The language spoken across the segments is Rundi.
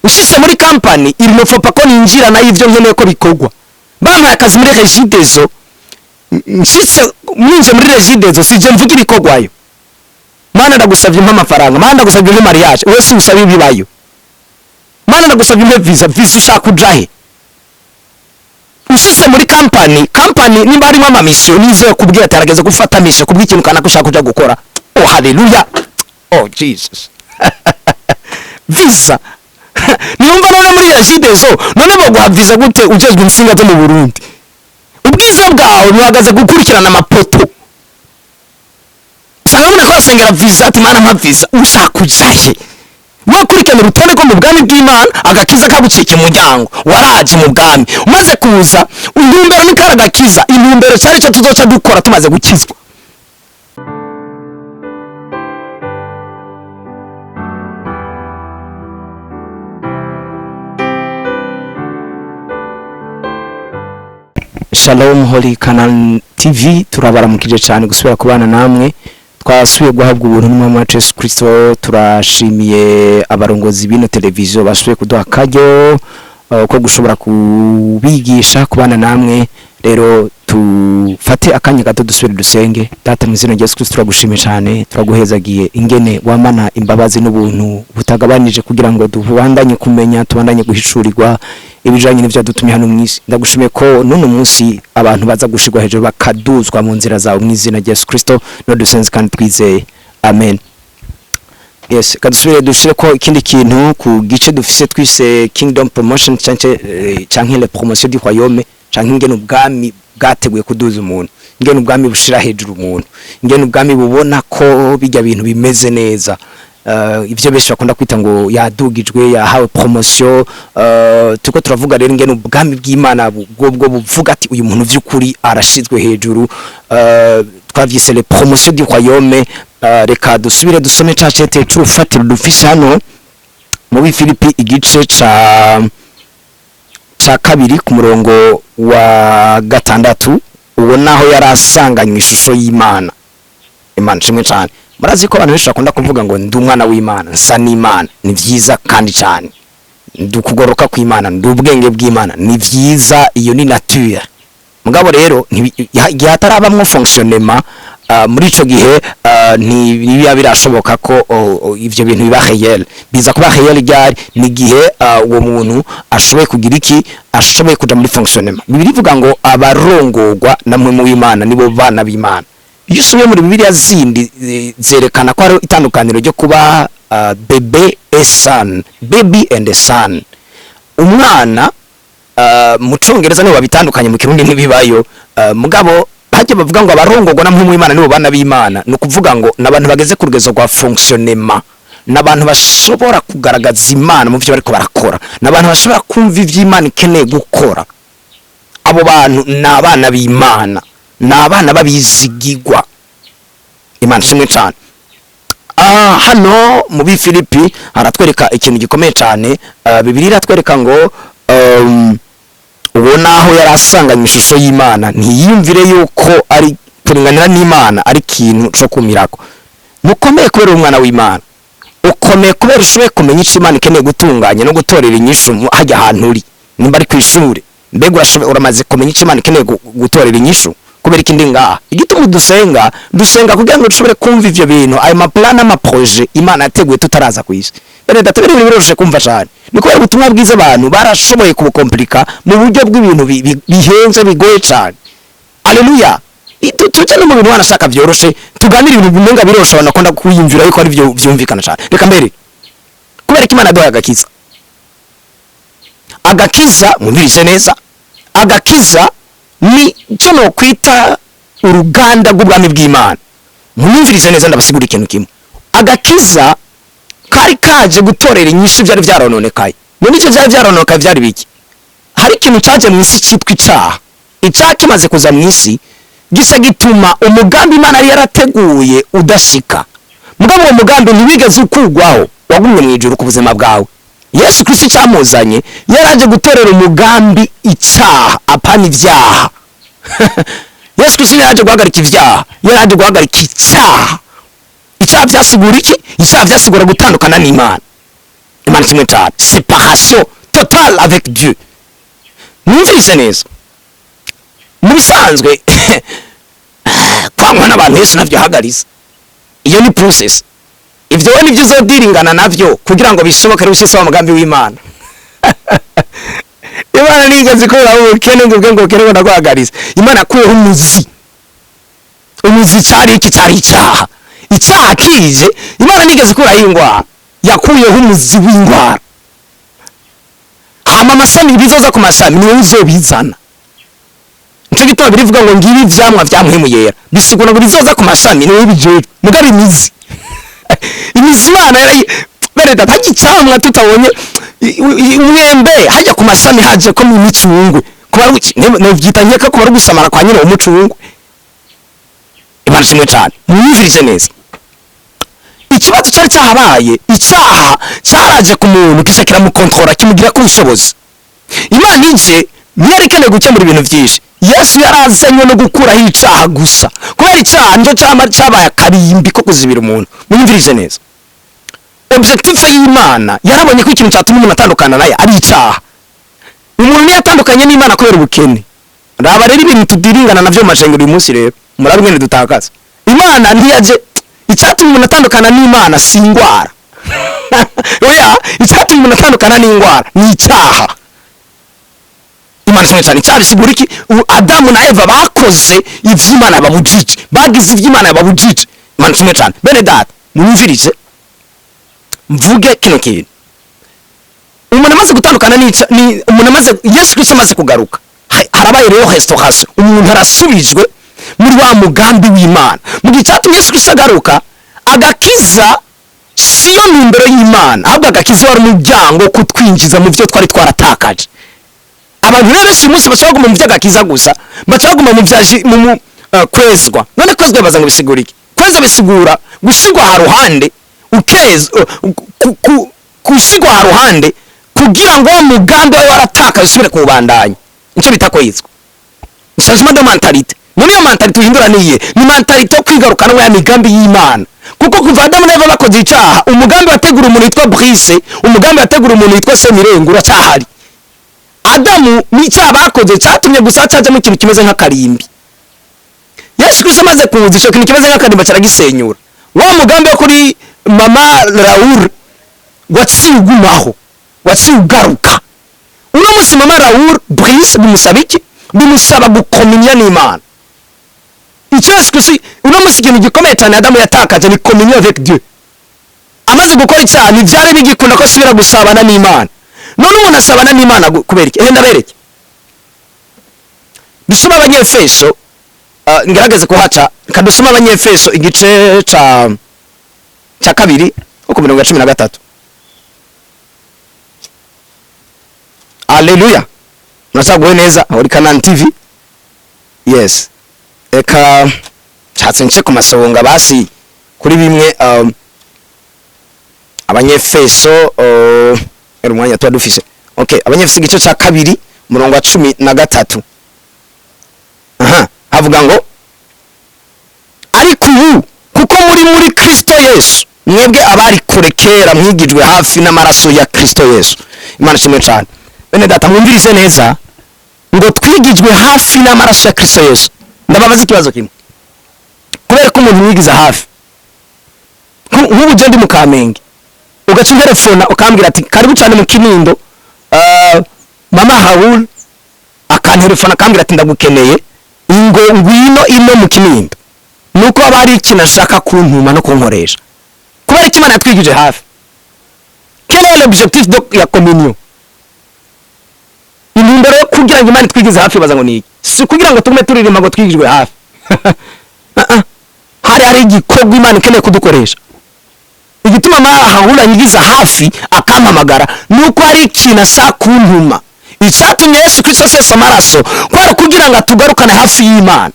Ushitse muri company, il ne faut pas ko ninjira nayo ivyo nkeneye ko bikorwa. Bampaye akazi muri Regideso, nshitse mwinje muri Regideso, sije mvuga ibikorwayo. Mana, ndagusavye mpa amafaranga. Mana, ndagusavye mpe mariage. Wewe si usaba ibibayo. Mana, ndagusavye mpe visa. Visa ushaka kujahe? Ushitse muri company, company nimba harimo ama mission, nizo kubwira ati arageze gufata mission kubw'ikintu kanaka ushaka kuja gukora. Oh, haleluya! Oh Jesus! Visa niyumva none muri Regideso, none boguha visa gute ujejwe insinga zo mu Burundi? Ubwiza bwawe buhagaze gukurikirana amapoto. Usanga umuntu akabasengera visa, ati: "Mana, mpa visa." Ushaka kujahe? Wakurikirana urutonde rwo mu bwami bw'Imana, agakiza kagucika umuryango, waraje mu bwami. Umaze kuza, intumbero ni kari agakiza. Intumbero cyari cyo tuzoca dukora tumaze gukizwa. Shalom Holy Canal TV, turabaramukije cyane gusubira kubana namwe. Twasubiye guhabwa ubuntu n'Umwami wacu Yesu Kristo. Turashimiye abarongozi b'ino televiziyo basubiye kuduha akaryo ko gushobora kubigisha, kubana namwe. Rero tufate akanya gato dusubire dusenge. Data, mu izina rya Yesu Kristo, turagushimiye cyane, turaguhezagiye ingene wamana imbabazi n'ubuntu butagabanije kugira ngo tubandanye kumenya, tubandanye guhishurirwa ibijanye n'ivyo dutumye hano mw'isi. Ndagushimiye ko n'uno munsi abantu baza gushirwa hejuru, bakaduzwa mu nzira zawe, mu izina rya Yesu Kristo no dusenze kandi twizeye, amen. Yes, kadusubire dushire ko ikindi kintu ku gice dufise twise Kingdom Promotion canke le promotion du royaume, canke ingene ubwami bwateguye kuduza umuntu, ingene ubwami bushira hejuru umuntu, ingene ubwami bubona ko bijya bintu bimeze neza. Ivyo benshi bakunda kwita ngo yadugijwe, yahawe promotion. Turiko turavuga rero ingene ubwami bw'Imana bwo buvuga ati uyu muntu vy'ukuri arashizwe hejuru. Twavyise le promotion du royaume. Reka dusubire dusome ca cete c'urufatiro dufise hano mu Filipi, igice ca kabiri ku murongo wa 6. Uwo naho yari asanganywe ishusho y'Imana. Imana ishimwe cyane. Murazi ko abantu benshi bakunda kuvuga ngo ndi umwana w'Imana, nsa n'Imana. Ni vyiza kandi cyane, ndi ukugoroka kw'Imana, ndi ubwenge bw'Imana. Ni vyiza, iyo ni nature. Mugabo rero igihe hatarabamwo fonctionnement, muri ico gihe ntibiba birashoboka ko ivyo bintu biba réel. Biza kuba réel ryari? Ni igihe uwo muntu ashoboye kugira iki? Ashoboye kuja muri fonctionnement. Bibiliya ivuga ngo abarongorwa na Mpwemu w'Imana nibo bana b'Imana. Iyo usubiye muri Bibiliya zindi, zerekana ko hariho itandukaniro ryo kuba bébé et son, baby and son, umwana. Mu Congereza nibo babitandukanye, mu Kirundi ntibibayo. Mugabo hajya bavuga ngo abarongorwa na Mpwemu w'Imana nibo bana b'Imana, ni ukuvuga ngo ni abantu bageze ku rugezo rwa fonctionnement, ni abantu bashobora kugaragaza Imana mu byo bariko barakora, ni abantu bashobora kumva ivyo Imana ikeneye gukora. Abo bantu ni abana b'Imana, ni abana b'abizigigwa. Imana ishimwe cyane. Hano mu Bifilipi haratwereka ikintu gikomeye cyane. Bibiliya iratwereka ngo uwo naho yari asanganywe ishusho y'Imana, ntiyiyumvire yuko ari kuringanira n'Imana ari ikintu co kumirako. Mukomeye kubera umwana w'Imana, ukomeye kubera ushoboye kumenya ico Imana ikeneye gutunganya no gutorera inyishu hajya ahantu uri, nimba ari kw'ishure. Mbega uramaze kumenya ico Imana ikeneye gutorera inyishu? Kubera ikindi ngaha, igituma dusenga, dusenga kugira ngo dushobore kumva ivyo bintu, ayo ma plan n'ama projet Imana yateguye tutaraza kw'isi. Bene data, biri biroroshe kumva cyane. Ni kubera ubutumwa bwiza abantu barashoboye kubukomplika mu buryo bw'ibintu bihenze, bigoye cyane. Aleluya! Tujye no mu bintu wanashaka byoroshe, tuganire ibintu bimenga biroshe, abantu bakunda kwiyumvira yuko ari byo vyumvikana cyane. Reka mbere, kubera ko Imana yaduhaye agakiza, agakiza, mwumvise neza, agakiza ni cyo nokwita uruganda rw'ubwami bw'Imana. Mwumvirize neza, ndabasigura ikintu kimwe. Agakiza kari kaje gutorera inyishu byari byarononekaye. None icyo byari byarononekaye byari biki? Hari ikintu cyaje mu isi cyitwa icaha. Icaha kimaze kuza mu isi, gisa gituma umugambi Imana yari yarateguye udashika. Mugabo uwo mugambi ntiwigeze ukugwaho, wagumye mu ijuru ku buzima bwawe. Yesu Kristo icyamuzanye, yaraje gutorera umugambi icaha, apana ivyaha. Yesu Kristo yaraje guhagarika ivyaha, yaraje guhagarika icaha. Icyaha byasigura iki? Icyaha byasigura gutandukana n'Imana. Imana kimwe cyane, séparation totale avec Dieu. Mwumvise neza, mu bisanzwe kwangwa n'abantu Yesu navyo ahagariza. Iyo ni process, ivyo we nivyo uzodiringana navyo kugira ngo bishoboke rushitse wa mugambi w'Imana. Imana nigeze ikuraho ubukene ngo ubwe ngo ubukene ngo ndaguhagariza. Imana yakuyeho umuzi. Umuzi cyari iki? Cyari icyaha. Icyaha kije, Imana nigeze ikuraho ingwara, yakuyeho umuzi w'ingwara. Hama amashami, bizoza ku mashami, niwe uzobizana. Nico gituma birivuga ngo ngibi ivyamwa vya Mpwemu Yera, bisigura ngo bizoza ku mashami niwe bijejwe. Mugabo imizi Imana yarayi. Bene data, hajya icamwa tutabonye umwembe, hajya ku mashami haje ko imicungwe, kuba novyita nkeka kuba ari ugusamara kwa nyine umucungwe. Imana ishimwe cyane. Mwumvirize neza, ikibazo cyari cyahabaye, icyaha cyaraje ku muntu kica kiramukontorora, kimugira ko ubushobozi. Imana ije ntiyari ikeneye gukemura ibintu byinshi. Yesu yarazanywe no gukuraho icaha gusa, kubera icaha nicyo cyama cyabaye akarimbi ko kuzibira umuntu. Mwumvirize neza, objectif y'Imana yarabonye ko ikintu cyatuma umuntu atandukana nayo ari icaha. Umuntu niyo atandukanye n'Imana kubera ubukene. Raba rero ibintu tudiringana navyo mu mashengero uyu munsi. Rero murabe ingene dutakaza. Imana ntiyaje, icyatumye umuntu atandukana n'Imana si ingwara. Oya, icyatumye umuntu atandukana n'ingwara ni icyaha. Imana ishimwe cyane. Icyaha bisigura iki? Ubu Adamu na Eva bakoze ivy'Imana babujije, bagize ivy'Imana babujije. Imana ishimwe cyane. Bene data, mwumvirize mvuge kino kintu: umuntu amaze gutandukana ni umuntu amaze, Yesu Kristo amaze kugaruka, harabaye rero restauration, umuntu arasubijwe muri wa mugambi w'Imana. Mu gihe cyatumye Yesu Kristo agaruka, agakiza siyo ntumbero y'Imana, ahubwo agakiza wari umuryango wo kutwinjiza mu byo twari twaratakaje. Abantu rero benshi uyu munsi baca baguma mu by'agakiza gusa, baca baguma mu bya mu kwezwa. None kwezwa baza ngo bisigura iki? Kwezwa bisigura gusigwa ha ruhande, ukeza gusigwa ha ruhande kugira ngo wa mugambi wawe waratakaje usubire kuwubandanya. Nicyo bita kwezwa, changement de mentalité. None iyo mentalité uhindura niye? Ni mentalité yo kwigarukana ya migambi y'Imana, kuko kuva Adamu na Eva bakoze icaha, umugambi wategura umuntu witwa Brice, umugambi wategura umuntu witwa Semirengo uracyahari. Adamu n'icyaha bakoze cyatumye gusa cajamo ikintu kimeze nk'akarimbi. Yesu Kristo amaze kuza, ico kintu kimeze nk'akarimbi caragisenyura. Wa mugambi wo kuri mama Raoul waciye ugumaho, waciye ugaruka. Uno munsi mama Raoul Brice bimusaba iki? Bimusaba gukominya n'Imana. Icyo Yesu Kristo, uno munsi ikintu gikomeye cyane Adamu yatakaje ni communion avec Dieu. Amaze gukora icyaha, ntibyari bigikunda ko asubira gusabana n'Imana. None umuntu asabana n'Imana kubera iki? Ehe, ndabereke, dusome Abanyefeso. Ngerageze kuhaca. Kadusome Abanyefeso igice ca kabiri ku mirongo ya 13. Aleluya, muracaguwe neza aho uri Kanani TV. Yes, eka nshatse nce ku masonga basi kuri bimwe. Abanyefeso, era umwanya tuba dufise. Okay, Abanyefeso igice ca kabiri, umurongo wa 13. Aha havuga ngo: "Ariko ubu kuko muri Kristo Yesu, mwebwe abari kure kera mwigijwe hafi n'amaraso ya Kristo Yesu." Imana ishimwe cyane. Bene data, mwumvirize neza, ngo twigijwe hafi n'amaraso ya Kristo Yesu. Ndababaza ikibazo kimwe: kubera ko umuntu yigiza hafi, nk'ubu je ndi mu Kamenge, ugaca unterefona ukambwira ati: "Karibu cyane mu Kinindo," mama Raoul akanterefona akambwira ati: "Ndagukeneye, ngo ngwino ino mu Kinindo," nuko haba hari ikintu ashaka kuntuma no kunkoresha. Kubera ko Imana yatwigije hafi, quel est l'objectif de ya communion? Intumbero yo kugira ngo Imana itwigize hafi, baza ngo ni iki? Si kugira ngo tugume turirimba ngo twigijwe hafi. Ah, ah. Hari igikorwa Imana ikeneye kudukoresha. Igituma ahura anyigiza hafi akampamagara nuko hari ikintu ashaka kuntuma. Icyatumye Yesu Kristo asesa amaraso kwari kugira ngo atugarukane hafi y'Imana.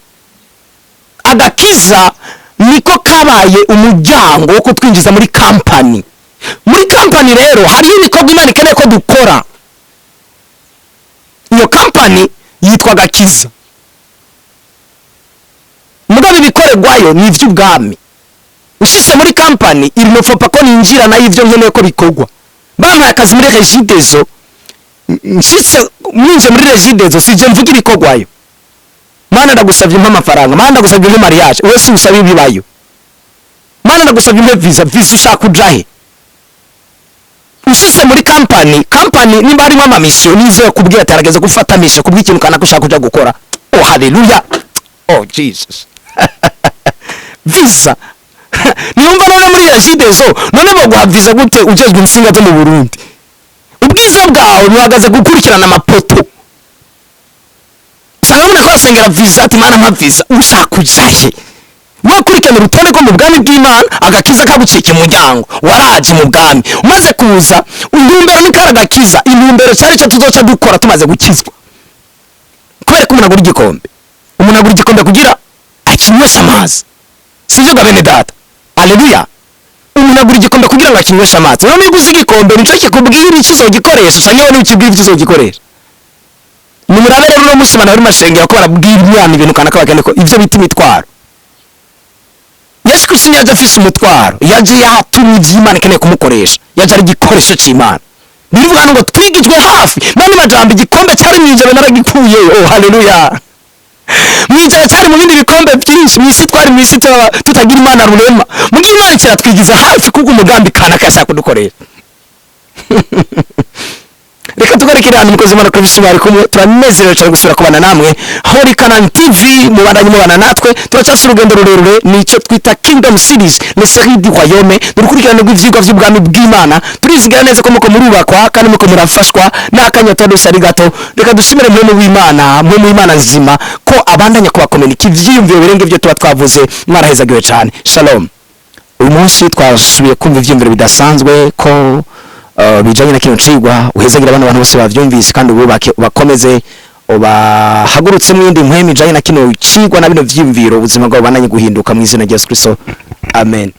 Agakiza niko kabaye umuryango wo kutwinjiza muri kampani. Muri kampani rero hariho ibikorwa Imana ikeneye ko dukora. Iyo kampani yitwa Gakiza, mugabo ibikorerwayo ni iby'ubwami. Ushitse muri kampani iri mufopa ko ninjira nayo ivyo nkeneye ko bikorwa. Bampaye akazi muri Regideso, nshitse mwinje muri Regideso, sije mvuga ibikorwayo: "Mana, ndagusabye impa amafaranga. Mana, ndagusabye impe mariage." Wewe si usaba ibibayo. "Mana, ndagusabye impe visa." Visa ushaka kuja he? Ushitse muri company, company nimba harimo ama mission, nizo kubwira ati harageze gufata mission kubw'ikintu kanaka ushaka kuja gukora. Oh, haleluya! Oh Jesus! Visa niyumva none muri Regideso, none boguha visa gute ujejwe insinga zo mu Burundi? Ubwiza bwawe buhagaze gukurikirana amapoto. Usanga umuntu akora asengera visa, ati: "Mana, mpa visa." Ushaka kujahe? Wakurikirana urutonde rwo mu bwami bw'Imana, agakiza kagucika umuryango. Waraje mu bwami, umaze kuza, intumbero ni kari agakiza. Intumbero cyari cyo tuzoca dukora tumaze gukizwa. Kubera ko umuntu agura igikombe, umuntu agura igikombe kugira akinyweshe amazi, sibyo ga bene data? Aleluya! Umuntu agura igikombe kugira ngo akinyweshe amazi. None niba uzi igikombe, nico kikubwira icyo uzogikoresha, canke wowe niwe ukibwira icyo uzogikoresha? Nimurabe rero uno munsi abantu bari mu mashengero ko barabwira imana ibintu kanaka bagende ko ivyo bita imitwaro. Yesu Kristo yaje afise umutwaro, yaje yatumye ivy'Imana ikeneye kumukoresha, yaje ari igikoresho c'Imana. Bivuga ngo twigijwe hafi none majambo, igikombe cyari mwijoro naragikuyeyo. Oh haleluya! Mwijoro cyari mu bindi bikombe byinshi mw'isi, twari mw'isi tutagira Imana rurema, mugihe Imana kiratwigiza hafi kubwo umugambi kanaka yashaka kudukoresha. Reka tugarekere hano. Umukozi w'Imana Clovis bari kumwe. Turanezerewe cyane gusubira kubana namwe. Holy Canaan TV, mubandanye mubana natwe. Turacyafite urugendo rurerure, nicyo twita Kingdom Series, les séries du royaume, urukurikirane rw'ivyigwa by'ubwami bw'Imana. Turizigira neza ko muko murubakwa kandi muko murafashwa n'akanya tuba ari gato. Reka dushimire Mpwemu w'Imana, Mpwemu w'Imana nzima, ko abandanya kubakomenika ivyiyumviro birenga ibyo tuba twavuze. Mwarahezagiwe cyane. Shalom. Uyu munsi twasubiye kumva ivyiyumviro bidasanzwe ko bijanye na kino cigwa. Uhezagira abana, abantu bose bavyumvise, kandi ububake, ubakomeze, ubahagurutse mu yindi mpwemu ijanye na kino cigwa na bino vyiyumviro. Ubuzima bwabo bubandanye guhinduka mu izina rya Yesu Kristo, amen.